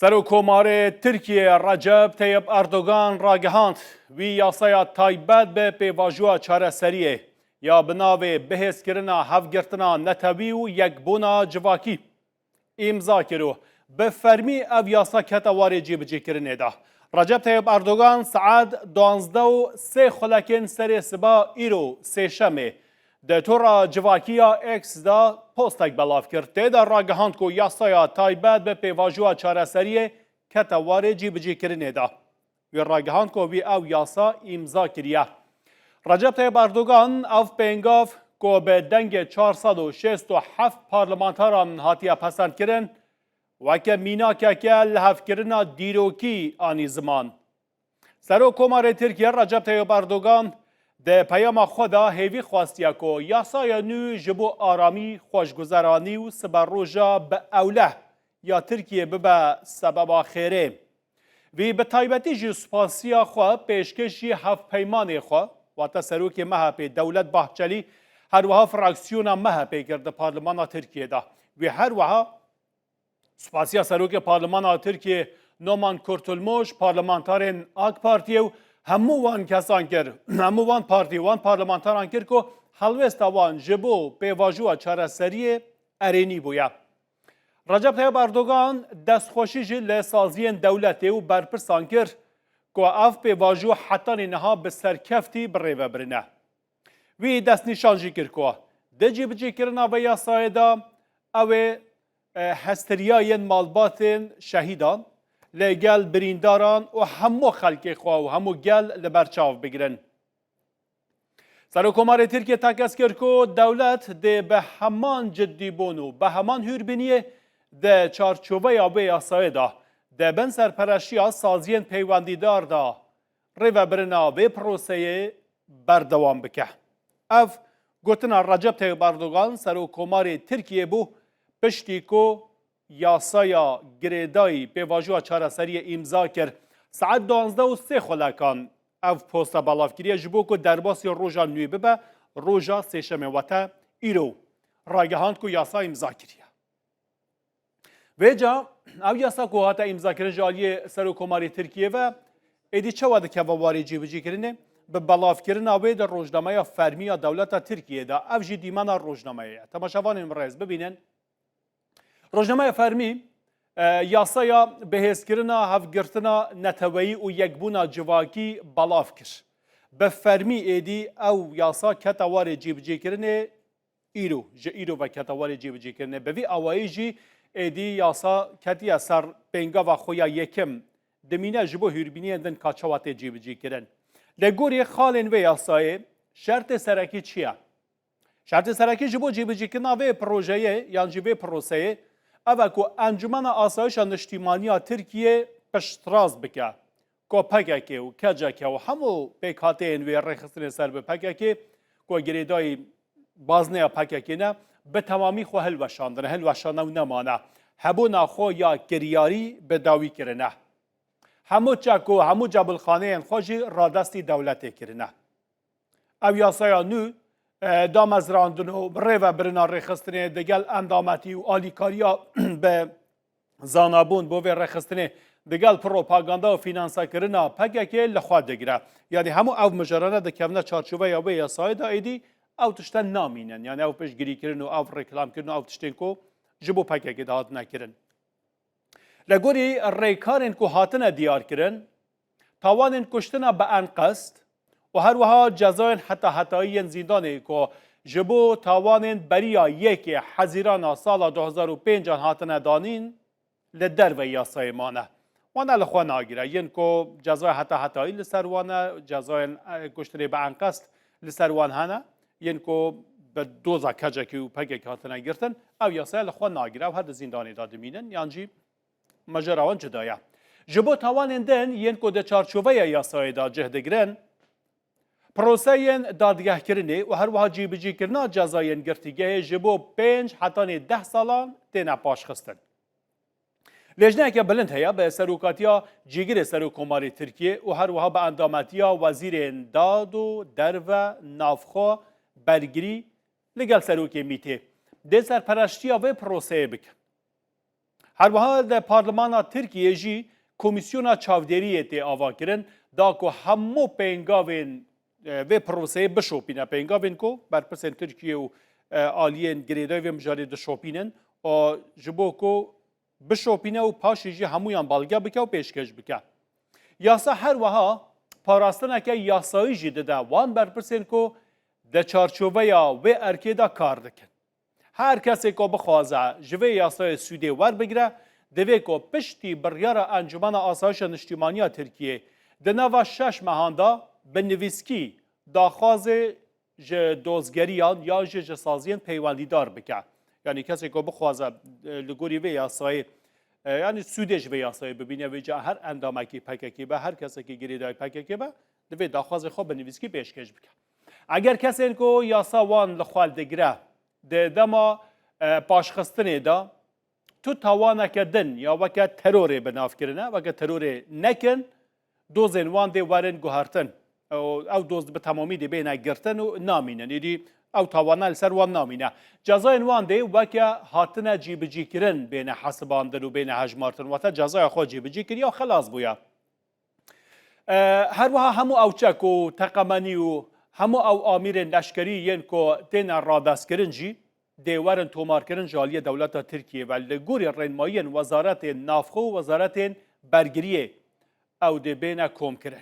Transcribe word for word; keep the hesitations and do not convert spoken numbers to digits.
Serokkomarê Tirkiyê Recep Tayyip Erdogan ragihand, wî yasaya taybet bi pêvajoya çareseriyê ya bi navê bihêzkirina hevgirtina netewî û yekbûna civakî îmza kir û bi fermî ev yasa kete warê cîbicîkirinê de. Recep Tayyip Erdogan saet duwazdeh û sê xulekên serê siba îro sêşemê di tora civakî ya X de postek belav kir. Tê de ragihand ku yasaya taybet bi pêvajoya çareseriyê kete warê cîbicîkirinê de. Wî ragihand ku wî ew yasa îmza kiriye. Recep Tayyip Erdogan ev pêngav ku bi dengê çar sed û şêst û heft parlamentaran hatiye pesendkirin, weke mînakeke lihevkirina dîrokî anî ziman. Serokkomarê Tirkiye Recep Tayyip Erdogan di peyama xwe de hêvî xwestiye ku yasaya nû ji bo aramî, xweşguzeranî û siberoja bi ewleh ya Tirkiyê bibe sebeba xêrê. Vî bi taybetî jî spasiya xwe pêşkêşî hevpeymanê xwe, wate serokê M H P Dewlet Bahçelî, her wiha fraksiyona M H P kir di parlemana Tirkiyê de. Wî her wiha spasiya serokê parlemana Tirkiyê Noman Kurtulmuş, parlamentarên AK Partiyê û hemû wan kesan kir, hemû wan partî, wan parlamentaran kir ku helwêsta wan ji bo pêvajoya çareseriyê erênî bûye. Recep Tayyip Erdogan destxweşî jî li saziyên dewletê û berpirsan kir ku ev pêvajo hetanî niha bi serkeftî bi rê ve birine. Wî destnîşan jî kir ku di cîbicîkirina vê yasayê de ew ê, e, hestiriyayên malbatên şehîdan li gel birîndaran û hemû xelkê xwe û hemû gel li ber çav bigirin. Serokkomarê Tirkiyê tekez kir ku dewlet dê bi heman ciddîbûn û bi heman hûrbîniyê di çarçoveya vê yasayê de di bin serpereştiya saziyên peywendîdar de rêvebirina vê proseyê berdewam bike. Ev gotina Recep Tayyip Erdogan, Serokkomarê Tirkiyê bû, piştî ku yasaya girêdayî pêvajoya çareseriyê îmza kir. Saet duwazdeh û sê xulekan ev posta belav kiriye ji bo ku derbasî roja nû bibe, roja sêşemê, wate îro. Ragihand ku yasa îmza kiriye. Vêca ev yasa ku hate îmzakirin ji aliyê Serokkomarê Tirkiyê ve, êdî çawa dikeve warê cîbicîkirinê? Bi belavkirina wê di rojnameya fermî ya dewleta Tirkiyê de, ev jî dîmena rojnameyê ye. Temaşevanên min rêz bibînin. Rojnameya fermî, e, yasaya bihêzkirina hevgirtina neteweyî û yekbûna civakî belav kir. Bi fermî êdî ew yasa kete warê cîbicîkirinê îro, ji îro ve kete warê cîbicîkirinê. Bi vî awayî jî êdî yasa ketiye ser pêngava xwe ya yekim, dimîne ji bo hûrbîniyên din ka çawa tê cîbicîkirin. Li gorî xalên vê yasayê şertê serekî çi ye? Şertê serekî ji bo cîbicîkirina vê projeyê yan jî vê proseyê ev e ku Encûmena Asayişa Niştîmaniya Tirkiyê piştrast bike ku P K K û K C K û hemû pêkhateyên wê rêxistinê ser bi P K K ku girêdayî bazneya P K K ne, bi temamî xwe hilweşandine, hilweşandine û nemane. Hebûna xwe ya kiryarî bi dawî kirine. Hemû çek û hemû cebilxaneyên xwe jî radestî dewletê kirine. Ev yasaya nû, e, damezrandin û rêvebirina rêxistinê digel endametî û alîkariya bi zanabûn bo vê rêxistinê digel propaganda û fînansekirina P K K li xwe digire. Yanî hemû ev mijarane dikevine çarçoveya wê yasayê de, êdî ew tişte namînin. Yanî ew piştgirîkirin û ev reklamkirin û ew tiştên ku ji bo P K K de hatine kirin. Li gorî rêkarên ku hatine diyarkirin, tawanên kuştina bi enqest û her wiha cezayên heta hetayî yên zîndanê ku ji bo tawanên beriya yekê Hezîrana sala du hezar û pêncan hatine danîn, li derveyî yasayê mane. Wana li xwe nagire. Yên ku cezaya heta hetayî li ser wan e, cezayên, e, kuştinê bi enqest li ser wan hene, yên ku bi doza K C K û P K K hatine girtin, ev yasaya li xwe nagire. Ew her di zîndanê de dimînin, yan jî majara wan cuda ye. Ji bo tawanên din yên ku di çarçoveya yasayê de cih digirin, proseyên dadgehkirinê û her wiha cîbicîkirina cezayên girtîgehê ji bo pênc hetanî deh salan têne paşxistin. Lêjneyeke bilind heye bi serokatiya Cîgirê Serokkomarê Tirkiyê û her wiha bi endametiya Wezîrên Dad û Derve, Navxwe, Bergirî li gel Serokê Mîtê. Dê serpereştiya vê proseyê bikin. Her wiha li Parlemana Tirkiyê jî Komîsyona Çavdêriyê tê avakirin, da ku hemû pêngavên, e, vê proseyê bişopîne, pêngavên ku berpirsên Tirkiyê û, e, aliyên girêdayî vê mijarê dişopînin, û ji bo ku bişopîne û paşê jî hemûyan balge bike û pêşkêş bike. Yasa her wiha parastineke yasayî jî dide wan berpirsên ku di çarçoveya wê erkê de kar dikin. Her kesê ku bixwaze ji vê yasayê sûdê werbigire, divê ku piştî biryara Encûmena Asayişa Niştîmaniya Tirkiyê di nava şeş mehan de bi nivîskî daxwazê ji dozgeriyan ya jî ji saziyên peywendîdar bike. Yanî kesê ku bixwaze, e, li gorî vê yasayê, e, yanî sûdê ji vê yasayê bibîne, vêca her endamekî P K K be, her kesekî girêdayî P K K be, divê daxwazê xwe bi nivîskî pêşkêş bike. Eger kesên ku yasa wan li xwe digire, di dema, e, paşxistinê de, tu tawaneke din ya weke terorê bi nav kirine, weke terorê nekin, dozên wan dê werin guhertin. Ew, ew doz bi temamî dê bêne girtin û namînin. Êdî ew tawana li ser wan namîne. Cezayên wan dê weke hatine cîbicîkirin bêne hesibandin û bêne hejmartin. Wate cezaya xwe cîbicî kiriye û xelas bûye. E, her wiha hemû ew çek û teqemenî û hemû ew amîrên leşkerî yên ku têne radestkirin jî dê werin tomarkirin ji aliyê dewleta Tirkiyê ve. Li gorî rênmayiyên Wezaretên Navxwe û Wezaretên Bergiriyê ew dê bêne komkirin.